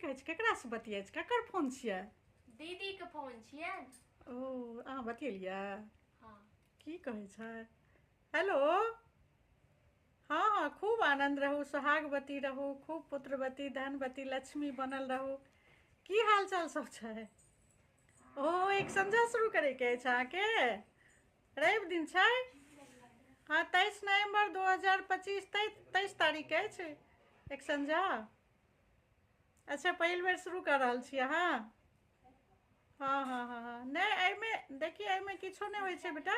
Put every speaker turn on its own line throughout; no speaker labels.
कहै छै केकरासँ बतियाइ छै ककर फोन छियै
दीदीके फोन छियनि
ओ अहाँ बतियेलियै
हँ
की कहै छै हेलो हँ हँ खूब आनन्द रहू सोहागवती रहू खूब पुत्रवती धनवती लक्ष्मी बनल रहू की हाल चाल सब छै ओ एक संझा शुरू करैके अछि अहाँके रवि दिन छै हँ 23 नवम्बर 2025 23 तारीख अछि एक संझा अच्छा पहिल बेर शुरू कऽ रहल छी अहाँ हँ हँ हँ हँ नहि एहिमे देखिए एहिमे किछो नहि होइ छै बेटा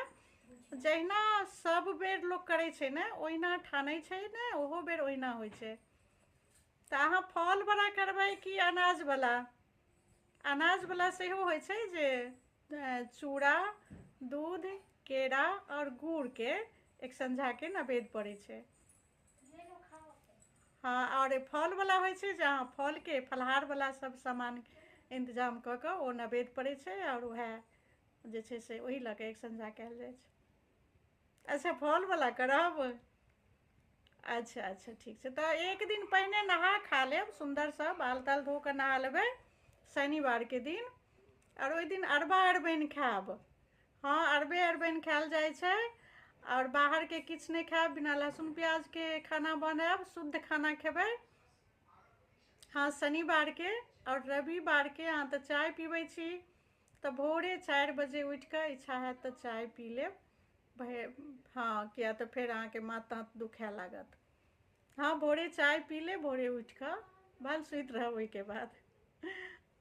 जहिना सब बेर लोक करै छै ने ओहिना ठानै छै ने ओहो बेर ओहिना होइ छै तऽ अहाँ फलवला करबै कि अनाजवला अनाजवला सेहो होइ छै जे चूड़ा दूध केरा आओर गुड़के एक संझाके नैवेद्य पड़ै छै हँ आओर फलवला होइ छै जे अहाँ फलके फलाहारवला सब सामान इन्तजाम कऽ कऽ ओ नैवेद्य पड़ै छै आओर वएह जे छै से ओही लऽ कऽ एक संझा कयल जाइ छै अच्छा फलवला करब अच्छा अच्छा ठीक छै तऽ एक दिन पहिने नहा खा लेब सुन्दरसँ बाल ताल धो कऽ नहा लेबै शनिवारके दिन आओर ओहि दिन अरबा अरबाइन खायब हँ अरबे अरबाइन खायल जाइ छै आओर बाहरके किछु नहि खायब बिना लहसुन प्याजके खाना बनायब शुद्ध खाना खेबै हँ शनिवारके आओर रविवारके अहाँ तऽ चाय पीबै छी तऽ भोरे 4 बजे उठि कऽ इच्छा हैत तऽ चाय पी लेब हँ किया तऽ फेर अहाँके माथ ताथ दुखाए लागत हँ भोरे चाय पी लेब भोरे उठि कऽ भल सुति रहब ओहिके बाद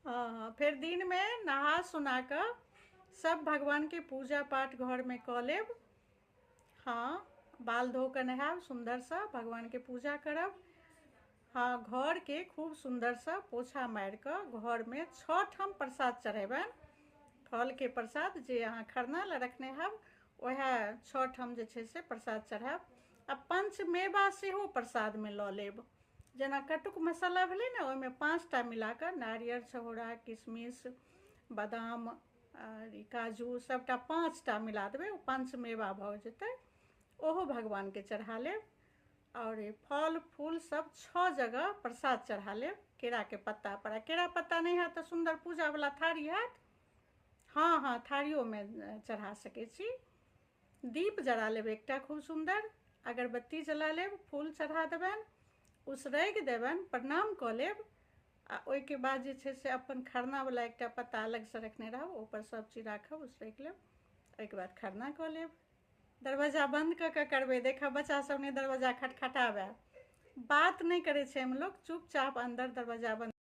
हँ हँ फेर दिनमे नहा सोना कऽ सब भगवानके पूजा पाठ घरमे कऽ लेब हँ बाल धो कऽ नहायब सुन्दरसँ भगवानके पूजा करब हँ घरके खूब सुन्दरसँ पोछा मारि कऽ घरमे छओ ठाम प्रसाद चढ़ेबनि फलके प्रसाद जे अहाँ खरना लए रखने हैब उएह छओ ठाम जे छै से प्रसाद चढ़ायब आ पंचमेवा सेहो प्रसादमे लऽ लेब जेना कटुक मसाला भेलै ने ओहिमे 5टा मिला कऽ नारियर छहोरा किशमिश बादाम आओर ई काजू सभटा 5टा मिला देबै ओ पंचमेवा भऽ जेतै ओहो भगवानके चढ़ा लेब आओर ई फल फूल सब 6 जगह प्रसाद चढ़ा लेब केराके पत्ता पर आ केरा पत्ता नहि हैत तऽ सुन्दर पूजावला थारी हैत हँ हँ थारियोमे चढ़ा सकै छी दीप जरा लेब एकटा खूब सुन्दर अगरबत्ती जला लेब फूल चढ़ा देबनि उसरगि देबनि प्रणाम कऽ लेब आ ओहिके बाद जे छै से अपन खरनावला एकटा पत्ता अलगसँ रखने रहब ओहिपर सब चीज राखब उसरगि लेब ओहिके बाद खरना कऽ लेब दरवाजा बन्द कऽ कऽ करबै देखब बच्चा सब नहि दरवाजा खटखटाबै बात नहि करै छै एहिमे लोक चुपचाप अन्दर दरवाजा बन्द